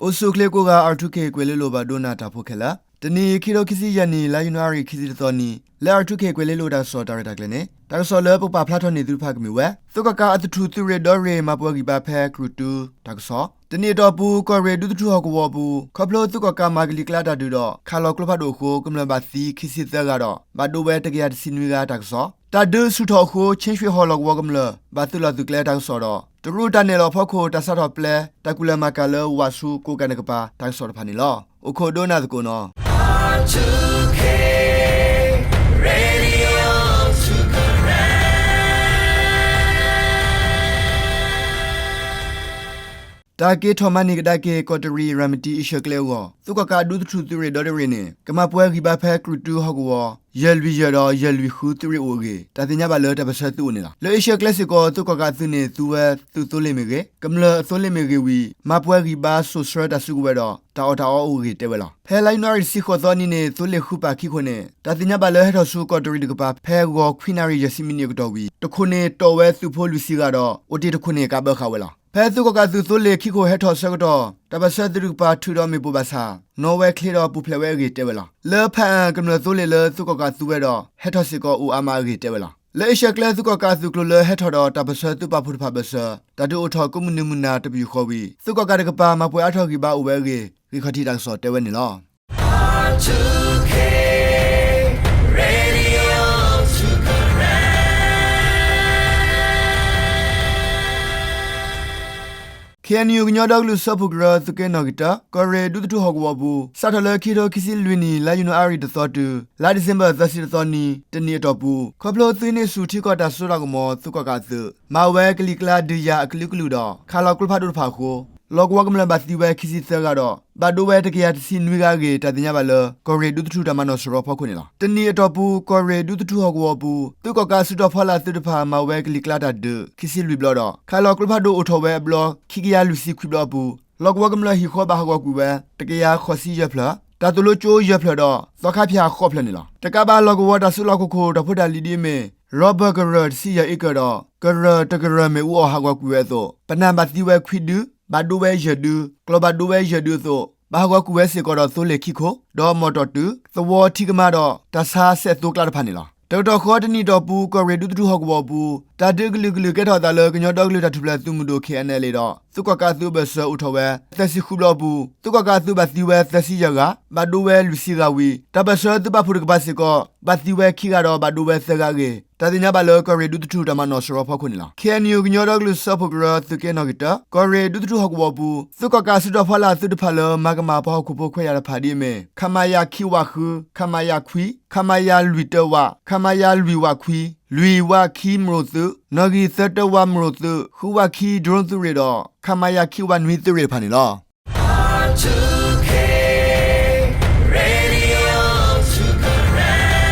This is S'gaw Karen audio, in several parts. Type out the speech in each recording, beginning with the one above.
အိၣ်ဆူၣ်အိၣ်ချ့ကိးဂၤ R two K ကွဲၤလ့လိၤဘၣ်ဒိကနၣ်တၢ်ဖိခဲလၢာ်, တနံၤအံၤ ခံထိခံဆံယဲၢ်နံၣ် လါယနူၤအါရံၤ ခံဆံတသီနံၤ လၢ R two K ကွဲၤလ့လိၤတၢ်ကစီၣ်တၢ်ရဲၣ်တၢ်ကျဲၤန့ၣ် တၢ်ကစီၣ်လၢပကပာ်ဖျါထီၣ်န့ၢ်သုတဖၣ်ကမ့ၢ်ဝဲ သုးကီၣ်ကးအသထူၣ်သုးရ့ၣ်ဒီရ့ၣ် မၤပှဲၤဂံၢ်ဘါဖဲကြူၣ်တူတၢ်ကစီၣ်, တနံၣ်အတီၢ်ပူၤ ကီၢ်ရ့ၣ်ဒူသထူၣ်ဟီၣ်ကဝီၤအပူၤ ခီဖျိသုးကီၣ်ကးမၤကလံၤကျါတၢ်ဒုးဒီး ခးလီၤကျိဖးဒိၣ်အဃိ ကမျၢၢ်ဘၣ်သံခံဆံသၢဂၤဒီး ဘၣ်ဒိဝဲတကယၤတဆံနွံဂၤတၢ်ကစီၣ်, တၢ်ဒုးဆူၣ်ထီၣ်အဃိ ခၠ့ၣ်ရွှ့ၣ်ဟီၣ်လီၢ်ကဝီၤကမျၢၢ် ဘၣ်သုးလီၤသုးကျဲတၢ်ကစီၣ်ဒီး တရူးတၢ်နဲၣ်လီၤအဖီခိၣ် တၢ်စးထီၣ်ပျဲ တၢ်ကူၣ်လဲၤမၤကၤလၢဝးဆူကိးကၤနကပၤ တၢ်ကစီၣ်တဖၣ်န့ၣ်လီၤ. အိၣ်ခိးဒိကနၣ်သကိးနီၤ. တၢ်က့ၤထီၣ်မၤန့ၢ်ကဒါက့ၤ ကီးတရံးရၤမတံအ့ၡၢၣ်ကျဲအဂီၢ် သုးကီၣ်ကးဒူသထူၣ်သုးရ့ၣ်ဒီတရ့ၣ်န့ၣ် ကမၤပှဲၤဂံၢ်ဘါဖဲကြူၣ်တူဟီၣ်ကဝီၤ ယဲၢ်လွံၢ်ယဲၢ်ဒီးယဲၢ်လွံၢ်ဃုသုးရ့ၣ်အိၣ်အဂ့ၢ် တၢ်သ့ၣ်ညါဘၣ်လၢတၢ်ပၢၢ်ဆၢသုအိၣ်န့ၣ်လီၤ. လၢအ့ၡၢၣ်ကျဲစ့ၢ်ကီး သုးကီၣ်ကးအသုးန့ၣ် သူဝဲသုးသိလ့ၣ်မ့ၢ်ဂ့ၤ, ကမျၢၢ်အသိလ့ၣ်မ့ၢ်ဂ့ၤဝံၤ မၤပှဲၤဂံၢ်ဘါစိာ်ဆှၢတၢ်စုကဝဲၤဒီး တၢ်အီၣ်တၢ်အီအိၣ်အဂ့ၢ်တဲဝဲလီၤ. ဖဲလါယနူၤအါရံၤတဆံဃိးသီနံၤန့ၣ် သိလ့ၣ်ဃုပာ်ခံခိၣ်န့ၣ် တၢ်သ့ၣ်ညါဘၣ်လၢဟဲထီၣ်ဆူကီးတရံးတကပၤ ဖဲဂီၤခွံနၣ်ရံၣ်ယဲၢ်ဆံမံးနံးအကတီၢ်ဝံၤ တခိၣ်န့ၣ် တီၣ်ဝဲသုးဖိလွံၢ်ဆံဂၤဒီး အိၣ်တ့ၢ်တခိၣ်န့ၣ် ကးဘၢဃာ်ဝဲလီၤ. ဖဲသုးကီၣ်ကးသုးသိလ့ၣ်ခံခိၣ်ဟဲထီၣ်အဆၢကတီၢ် တၢ်ပၢၢ်ဆၢသုးတကပၤထုးဒီးမ့ၣ်ပိၢ်ဘၣ်ဆၣ် နီၣ်ဝဲချ့ဒီးပူၤဖျဲးဝဲအဂ့ၢ်တဲဝဲလီၤ. လၢဖးအၣ်ကမျၢၢ်သိလ့ၣ်လၢသုးကီၣ်ကးသုးဝဲဒီး ဟဲထီၣ်စ့ၢ်ကီးအိၣ်အါမးအဂ့ၢ်တဲဝဲလီၤ. လၢအ့ၡၢၣ်ကျဲသုးကီၣ်ကးအသုးကျိၤလၢဟဲထီၣ်ဒီးတၢ်ပၢၢ်ဆၢသုးပာ်ဖှိၣ်တဖၣ်ဘၢၣ်စၢၤ တၢ်ဒုးအိၣ်ထီၣ်ကိးမုၢ်နံၤမုၢ်နၤတပယူာ်ဃီဝံၤ သုးကီၣ်ကးတကပၤမၤပှဲၤအါထီၣ်ဂံၢ်ဘါအိၣ်ဝဲအဂ့ၢ် ဂံၢ်ခီၣ်ထံးတၢ်ကစီၣ်တဲဝဲန့ၣ်လီၤ. KNU ကညီဒီကလုာ်စၢဖှိၣ်ကရၢ သုးက့နီၣ်ဂံၢ်တၢ ကီၢ်ရ့ၣ်ဒူသထူၣ်ဟီၣ်ကဝီၤအပူၤ စးထီၣ်လၢခံထိခံဆံလွံၢ်နံၣ် လါယနူၤအါရံၤတသီတုၤ လါဒံၣ်စ့ဘၢၣ်သၢဆံတသီနံၤ တနံၣ်အတီၢ်ပူၤ ခီဖျိသုးဟံးန့ၢ်ဆူၣ်ထံကီၢ်တၢ်စိတၢ်ကမီၤ သုးကီၣ်ကးအသုး မၤဝဲကလံၤကျါဒုးယၤအကလုာ်ကလုာ်ဒီး ခးလီၤကျိဖးဒိၣ်တဖၣ်အဃိ လီၢ်ကဝီၤကမျၢၢ်ဘၣ်သံဝဲခံဆံသၢဂၤဒီး ဘၣ်ဒိဝဲတကယၤတဆံနွံဂၤအဂ့ၢ် တၢ်သ့ၣ်ညါဘၣ်လၢ ကီၢ်ရ့ၣ်ဒူသထူၣ်တၢ်မၤနီၣ်စရီဖီခိၣ်န့ၣ်လီၤ. တနံၣ်အတီၢ်ပူၤ ကီၢ်ရ့ၣ်ဒူသထူၣ်ဟီၣ်ကဝီၤအပူၤ သုးကီၣ်ကးစုတီၤဖီလာ်သုးတဖၣ် မၤဝဲကလံၤကျါတၢ်ဒုး ခံဆံလွံၢ်ဘျီဒီး ခးလီၤကျိဖးဒိၣ်အိၣ်ထီၣ်ဝဲအဘျီ ခံကယၤလွံၢ်ဆံခွံဘျီအပူၤ လီၢ်ကဝီၤကမျၢၢ်ဟံၣ်ဃီဘၣ်ဟးဂီၤကွံာ်ဝဲ တကယၤဃိးဆံယဲၢ်ဖျၢၣ်, တၢ်သိၣ်လိကၠိယဲၢ်ဖျၢၣ်ဒီး သီခါဖၠၣ်ဃိးဖျၢၣ်န့ၣ်လီၤ. တကးဘၣ်လီၢ်ကဝီၤတၢ်စုလီၢ်ခီၣ်ခိၣ်တၢ်ဖိတၢ်လံၤဒ်အမ့ၢ် ရီဘၢၣ်ကရၢၢ်တဆံယဲၢ်အ့ကၢၢ်ဒီး ကရၢၢ်တကရၢၢ်မ့ၣ်အူအီၣ်ဟးဂီၤကွံာ်ဝဲအသိး ပနၢ်ဘၣ်သံဝဲခွံဒု, ဘၣ်ဒိဝဲယဲၢ်ဒု, ကျီၢ်ဘၣ်ဒိဝဲယဲၢ်ဒုအသိး ဘၣ်ဟးဂီၤကွံာ်ဝဲစ့ၢ်ကီးဒီးသိလ့ၣ်ခံခိၣ်, ဒီးမီၣ်တီၢ်တုၤ, သဝီထံကမါဒီး တၢ်ဆါစဲးသိကျါတဖၣ်န့ၣ်လီၤ. တကတီၢ်ဃီတနံၣ်တီၢ်ပူၤ ကီၢ်ရ့ၣ်ဒူသထူၣ်ဟီၣ်ကဝီၤအပူၤ တၢ်ဒုးကလုာ်ကလုာ်ကဲထီၣ်အသးလၢကညီဒီကလုာ်တၢ်ထူၣ်ဖျဲးသုးမုၢ်ဒိၣ် KNLA ဒီး သုးကီၣ်ကးသုးအဘၢၣ်စၢၤအိၣ်ထီၣ်ဝဲ သၢဆံဃုဘျီအပူၤ သုးကီၣ်ကးအသုးဘၣ်သံဝဲသၢဆံယဲၢ်ဂၤ, ဘၣ်ဒိဝဲလွံၢ်ဆံဂၤဝံၤ တၢ်ပၢၢ်ဆၢသုးပာ်ဖှိၣ်တကပၤစ့ၢ်ကီး ဘၣ်သံဝဲခံဂၤဒီးဘၣ်ဒိဝဲသၢဂၤအဂ့ၢ် တၢ်သ့ၣ်ညါဘၣ်လၢကီၢ်ရ့ၣ်ဒူသထူၣ်တၢ်မၤနီၣ်စရီဖီခိၣ်န့ၣ်လီၤ. KNU ကညီဒီကလုာ်စၢဖှိၣ်ကရၢ သုးက့နီၣ်ဂံၢ်တၢ ကီၢ်ရ့ၣ်ဒူသထူၣ်ဟီၣ်ကဝီၤအပူၤ သုးကီၣ်ကးစုတီၤဖီလာ်သုးတဖၣ်လၢမၤကမၣ်ပှၤဟီၣ်ခိၣ်ဖိခွဲးယာ်တဖၣ်ဒ်အမ့ၢ် ခမရ ခံဝးဃု, ခမရ ခွံ, ခမရ လွံၢ်တၢဝး, ခမရ လွံၢ်ဝးခွံ, လွံၢ်ဝးခံမရိၣ်သုး, နီၣ်ဂံၢ်သၢတၢဝးမရိၣ်သုး, ဃုဝးခံ drone သုးရ့ၣ်ဒီး ခမရ ခံဝးနွံသုးရ့ၣ်တဖၣ်န့ၣ်လီၤ.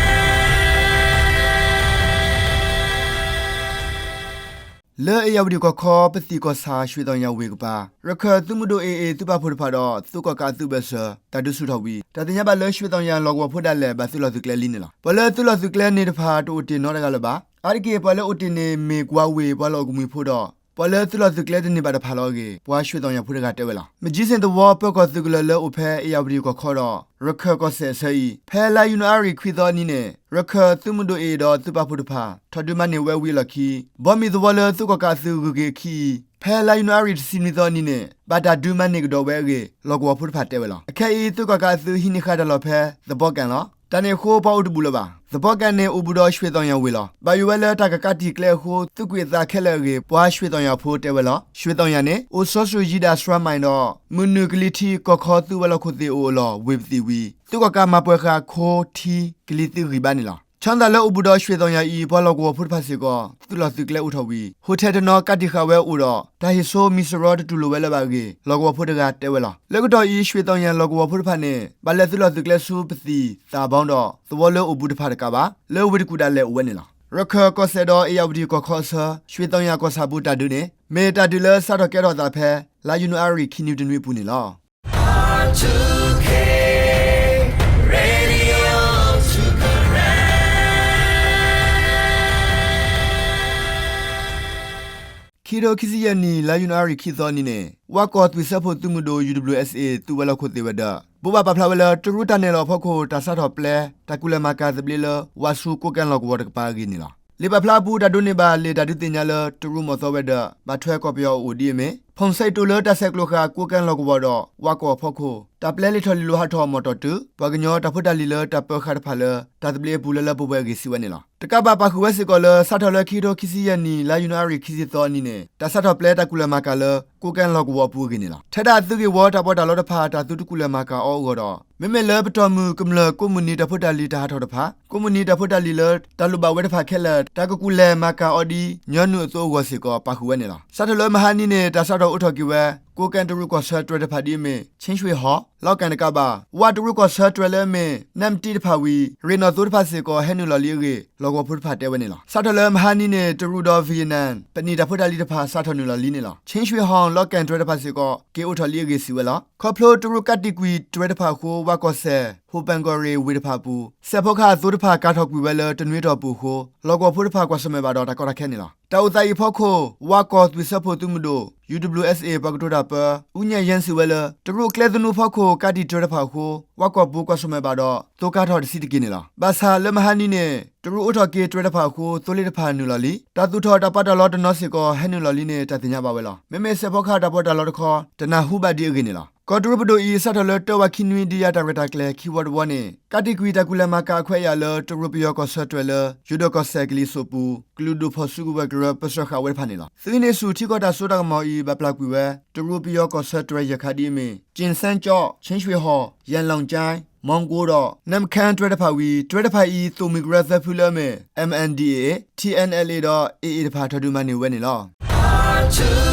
လၢအ့ၣ်ယၣ်ဝတံၣ်ကီၢ်ခီ ပသံၣ်ကီၢ်ဆၣ် ရွှ့ၣ်သီၣ်ညၣ်ဝ့ၢ်ကပၤ ရခၢၣ်သုးမုၢ်ဒိၣ် AA သုးပာ်ဖှိၣ်တဖၣ်ဒီး သုးကီၣ်ကးအသုးဘၢၣ်စၢၤ တၢ်ဒုးဆူၣ်ထီၣ်ဝံၤ တၢ်သ့ၣ်ညါဘၣ်လၢ ရွှ့ၣ်သီၣ်ညၣ်လီၢ်ကဝီၤဖိဒၣ်လဲာ် ဘၣ်သုးလီၤသုးကျဲလံန့ၣ်လီၤ. ပှၤလၢသုးလီၤသုးကျဲန့ၣ်တဖၣ် တအိၣ်တ့ၢ်နီတဂၤလၢၤဘၣ်. အါတက့ၢ် ပှၤလၢအိၣ်တ့ၢ်န့ၣ် မ့ၢ်ကွၢ်ဝ့ၢ်ပှၤလီၢ်အိၣ်ကမှံၤဖိဒီး ပှၤလၢသုးလီၤသုးကျဲတန့ၢ်ဘၣ်တဖၣ်လီၤအဂ့ၢ် ပှၤရွှ့ၣ်သီၣ်ညၣ်ဖိတဂၤတဲဝဲလီၤ. မကၠံစ့ၣ်သဝီ ပၢၤကီၢ်သုးကလၢၤလၢအိၣ်ဖဲ အ့ၣ်ယၣ်ဝတံၣ်ကီၢ်ခီဒီး ရခၢၣ်ကီၢ်စဲၣ်အဆၢအံၤ ဖဲလါယနူၤအါရံၤခွံသီအနံၤန့ၣ် ရခၢၣ်သုးမုၢ်ဒိၣ် AA ဒီးသုးပာ်ဖှိၣ်တဖၣ် ထီၣ်ဒုးမၤန့ၢ်ဝဲဝံၤအလီၢ်ခံ ဘီမုၢ်သဝီလၢသုးကီၣ်ကးအသုးဂုၤက့ၤအခံအံၤ ဖဲလါယနူၤအါရံၤတဆံနွံသီအနံၤန့ၣ် ဘၣ်တၢ်ဒုးမၤန့ၢ်ကဒီးဝဲအဂ့ၢ် လီၢ်ကဝီၤဖိတဖၣ်တဲဝဲလီၤ. အခဲအံၤ သုးကီၣ်ကးအသုးဟံးန့ၢ်ဃာ်တၢ်လီၢ်ဖဲ သဘီကၣ်လီၤ. တၢ်န့ၣ်အဃိ ပှၤအိၣ်တဘူၣ်လၢၤဘၣ်. သဘီကၣ်န့ၣ် အိၣ်ဘူးဒီးရွှ့ၣ်သီၣ်ညၣ်ဝ့ၢ်လီၤ. ဘၣ်ယိၣ်ဝဲလၢတၢ်ကကးတံာ်ကျဲအဃိ သုးကွံာ်အသးခဲလၢာ်အဂ့ၢ် ပှၤရွှ့ၣ်သီၣ်ညၣ်ဖိတဲဝဲလီၤ. ရွှ့ၣ်သီၣ်ညၣ်န့ၣ် အိၣ်စီၤစုၤယံၤဒၣ်စှၤမးဒီး မုၢ်နုာ်ကလံၤထံးကီၢ်ခီသုးဝဲၤလီၢ်ခိၣ်သ့ၣ်အိၣ်အလီၢ်ဝ့ၢ်ပသံၣ်ဝံၤ သုးကီၣ်ကးမၤပှဲၤဃာ်ခိထံ ကလံၤသုးဂံၢ်ဘါန့ၣ်လီၤ. ဆီၣ်သၣ်လၢအိၣ်ဘူးဒီးရွှ့ၣ်သီၣ်ညၣ်အံၤ ပှၤလီၢ်ကဝီၤဖိတဖၣ်စ့ၢ်ကီး သုးလီၤသုးကျဲအိၣ်ထီၣ်ဝံၤ ဟိၣ်ထဲတနီၤကးတံာ်ဃာ်ဝဲအိၣ်ဒီး တၢ်ဟ့ၣ်ဆိမံၤစရီတတူၢ်လိာ်ဝဲလၢၤဘၣ်အဂ့ၢ် လီၢ်ကဝီၤဖိတဂၤတဲဝဲလီၤ. လၢကတီၢ်အံၤ ရွှ့ၣ်သီၣ်ညၣ်လီၢ်ကဝီၤဖိတဖၣ်န့ၣ် ဘၣ်လဲၤသုးလီၤသုးကျဲဆူပသံၣ်သၣ်ဘီဒီး သဝီလၢအိၣ်ဘူးတဖၣ်တကးဘၣ် လၢဝ့ၢ်တကူၣ်ဒၣ်လဲာ်အိၣ်ဝဲန့ၣ်လီၤ. ရခၢၣ်ကီၢ်စဲၣ်ဒီးအ့ၣ်ယၣ်ဝတံၣ်ကီၢ်ခီအဆၢ ရွှ့ၣ်သီၣ်ညၣ်ကီၢ်ဆၣ်ပူၤတၢ်ဒုးန့ၣ် မ့ၢ်တၢ်ဒုးလၢစးထီၣ်ကဲထီၣ်အသးဖဲ လါယနူၤအါရံၤခံနွံတနွံအပူၤန့ၣ်လီၤ. ခံကထိခံဆံယဲၢ်နံၣ် လါယနူၤအါရံၤ ခံသီအနံၤန့ၣ် ဝၣ်ကီၢ်သွံၣ်စၢဖှိၣ်သုးမုၢ်ဒိၣ် UWSA သုးဝဲၤလီၢ်ခိၣ်သ့ၣ်ဝဲၤဒၢး ဘိးဘၣ်ပာ်ဖျါဝဲလၢ တရူးတၢ်နဲၣ်လီၤအဖီခိၣ် တၢ်စးထီၣ်ပျဲ တၢ်ကူၣ်လဲၤမၤကၤသဘျ့လၢ ဝၣ်ဆူကိးကဲၣ်လီၢ်ကဝီၤတကပၤအဂ့ၢ်န့ၣ်လီၤ. လံာ်ပာ်ဖျါအပူၤ တၢ်ဒိးန့ၢ်ဘၣ်လံာ်တၢ်ဒုးသ့ၣ်ညါလၢ တရူးမီၢ်သီဝဲၤဒၢး ဘၣ်ထွဲကီၢ်ပယီၤအအိၣ်ဒ်အမ့ၢ် ဖီၣ်စဲးတိၤလၢတၢ်ဆဲးကျိးဃာ် ကိးကဲၣ်လီၢ်ကဝီၤဒီး ဝၣ်ကီၢ်အဖီခိၣ် တၢ်ပျဲလံာ်ထီၣ်လံာ်လီၤဟးထီၣ်မီၢ်တီၢ်တုၤ ပှၤကညီတၢ်ဖိတၢ်လံၤလၢတၢ်ပၢဃာ်တဖၣ်လၢ တၢ်သဘျ့အပူၤလၢလၢပှဲၤပှဲၤအဂ့ၢ်စံးဝဲန့ၣ်လီၤ. တကးဘၣ်ပာ်ဃုာ်ဝဲစ့ၢ်ကီးလၢ စးထီၣ်လၢခံကထိခံဆံယဲၢ်နံၣ် လါယနူၤအါရံၤ ခံဆံသီအနံၤန့ၣ် တၢ်စးထီၣ်ပျဲတၢ်ကူၣ်လဲၤမၤကၤလၢ ကိးကဲၣ်လီၢ်ကဝီၤအပူၤအဂ့ၢ်န့ၣ်လီၤ. ထဲဒၣ်အသုးဂ့ၢ်ဝီတၢ်ပီးတၢ်လီတဖၣ် တၢ်သုတကူၣ်လဲၤမၤကၤအီၤအဂီၢ်ဒီး မ့မ့ၢ်လၢပတီၢ်မုၢ်ကမျၢၢ်ကိးမုၢ်နံၤတၢ်ဖိတၢ်လံၤတၢ်ဟးထီၣ်တဖၣ် ကိးမုၢ်နံၤတၢ်ဖိတၢ်လံၤလၢ တၢ်လိၣ်ဘၣ်ဝဲတဖၣ်ခဲလၢာ် တၢ်ကကူၣ်လဲၤမၤကၤအီၤဒ်ညီနုၢ်အသိးအဂီၢ်စ့ၢ်ကီး ပာ်ဃုာ်ဝဲန့ၣ်လီၤ. စးထီၣ်လၢမဟါနံၤန့ၣ် တၢ်စးထီၣ်အိးထီၣ်က့ၤဝဲ ကိးကဲၣ်တရူးကီၢ်ဆၢတြဲၤတဖၣ်ဒ်အမ့ၢ် ခ့ၣ်ဆှ့ၣ်ဟီၣ် လီၢ်ကၣ်တကးဘၣ် ဝၣ်တရူးကီၢ်ဆၢတြဲၤလၢအမ့ၢ် နၢမ်တံတဖၣ်ဝံၤ ရ့ၣ်နီၣ်သိတဖၣ်စ့ၢ်ကီး ဟဲနုာ်လီၤလံအဂ့ၢ် လီၢ်ကဝီၤဖိတဖၣ်တဲဝဲန့ၣ်လီၤ. စးထီၣ်လၢမဟါနံၤန့ၣ် တရူးဒီး Vietnam ပနံာ်တၢ်ဖိတၢ်လံၤတဖၣ် စးထီၣ်နုာ်လီၤလံန့ၣ်လီၤ. ခ့ၣ်ဆှ့ၣ်ဟီၣ် လီၢ်ကၣ်တြဲၤတဖၣ်စ့ၢ်ကီး က့ၤအိးထီၣ်လံအဂ့ၢ်စံးဝဲလီၤ. ခီဖျိတရူးကးတံာ်ကွံာ်တြဲၤတဖၣ်အဃိ ဝၣ်ကီၢ်စဲၣ် ဟိၣ်ပၣ်ကီၢ်ရ့ၣ်ဝ့ၢ်တဖၣ်အပူၤ စဲးဖီကဟၣ်အသိတဖၣ် ကၤထီၣ်ကွံာ်ဝဲလၢတနွံတီၢ်ပူၤအဃိ လီၢ်ကဝီၤဖိတဖၣ်ကွၢ်ဆၢၣ်မဲာ်ဘၣ်ဒီးတၢ်ကီတၢ်ခဲန့ၣ်လီၤ. တၢ်အိၣ်သးအံၤအဖီခိၣ် ဝၣ်ကီၢ်သွံၣ်စၢဖှိၣ်သုးမုၢ်ဒိၣ် UWSA ပှၤကတိၤတၢ်ပၢ အူညၣ်ယဲၣ်စံးဝဲလၢ တရူးအကျဲသနူအဖီခိၣ် ကးတံာ်တြဲၤတဖၣ်အဃိ ဝၣ်ကီၢ်ပူၤကွၢ်ဆၢၣ်မဲာ်ဘၣ်ဒီး သိကၤထီၣ်တဆံးတက့ၢ်န့ၣ်လီၤ. ဘၣ်ဆၣ်လၢမဟါနံၤန့ၣ် တရူးအိးထီၣ်က့ၤတြဲၤတဖၣ်အဃိ သိလ့ၣ်တဖၣ်နုာ်လီၤလံ. တၢ်သူၣ်ထီၣ်တၢ်ပီးတၢ်လီတနီၤစ့ၢ်ကီး ဟဲနုာ်လီၤလံန့ၣ် တၢ်သ့ၣ်ညါဘၣ်ဝဲလီၤ. မ့မ့ၢ်စဲးဖီကဟၣ်တၢ်ပီးတၢ်လီတခီ တနၢ်ဟူဘၣ်ဒံးအဂ့ၢ်န့ၣ်လီၤ. ကီၢ်တရူးပဒိၣ်အံၤ စးထီၣ်လၢတၢဝးခံနွံ ဒုးယၤတၢ်ရဲၣ်တၢ်ကျဲၤခံဝီတဝီန့ၣ် ကးတံာ်ကွံာ်တၢ်ကူၣ်လဲၤမၤကၤအခွဲးအယာ်လၢ တရူးပယီၤကီၢ်ဆၢတြဲၤလၢ ယိၤဒိၣ်ကီၢ်စဲၣ်ကလံၤစိးပူၤ ကလုာ်ဒူၣ်ဖီၣ်စုကဝဲၤကရၢ ပၢဆှၢဃာ်ဝဲတဖၣ်န့ၣ်လီၤ. သုးဟံးန့ၢ်ဆူၣ်ထံကီၢ်တၢ်စိတၢ်ကမီၤအံၤ ဘၣ်ပျၢ်ကွံာ်ဝဲ တရူးပယီၤကီၢ်ဆၢတြဲၤယဲၢ်ခါဒ်အမ့ၢ် ကၠ့ၣ်စဲကၠီၣ် ခ့ၣ်ဆှ့ၣ်ဟီၣ် ယဲၣ်လီၣ်ကၠဲ မီၣ်ကိဒီး နမ့ၣ်ခၢၣ်တြဲၤတဖၣ်ဝံၤ တြဲၤတဖၣ်အံၤ သိၣ်မှံကရၢသၢဖုလၢအမ့ၢ် MNDAA TNLA ဒီး AA တဖၣ်ထီၣ်ဒုးမၤန့ၢ်ဝဲန့ၣ်လီၤ.